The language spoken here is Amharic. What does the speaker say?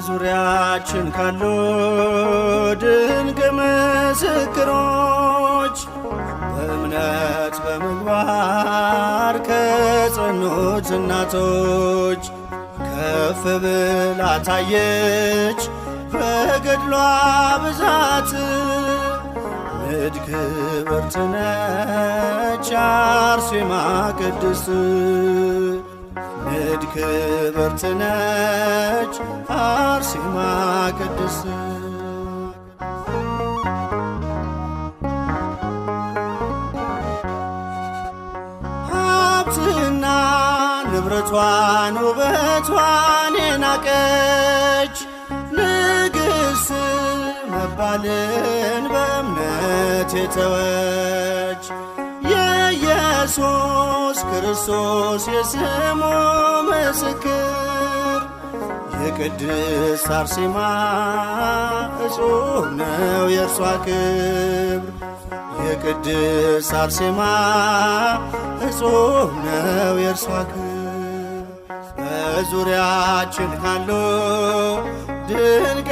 በዙሪያችን ካሉ ድንቅ ምስክሮች፣ በእምነት በምግባር ከጸኑት እናቶች ከፍ ብላ ታየች በገድሏ ብዛት። ንድ ክብርት ነች አርሴማ ቅድስት፣ ንድ ክብርት ነች አርሴማ ቅድስት። ሀብትና ንብረቷን ውበቷን የናቀች፣ ንግሥት መባልን በእምነት የተወች፣ የኢየሱስ ክርስቶስ የስሙ ምስክር፣ የቅድስት አርሴማ እጹብ ነው የእርሷ ክብር። የቅድስት አርሴማ እጹብ ነው የእርሷ ክብር። በዙሪያችን ካሉ ድንቅ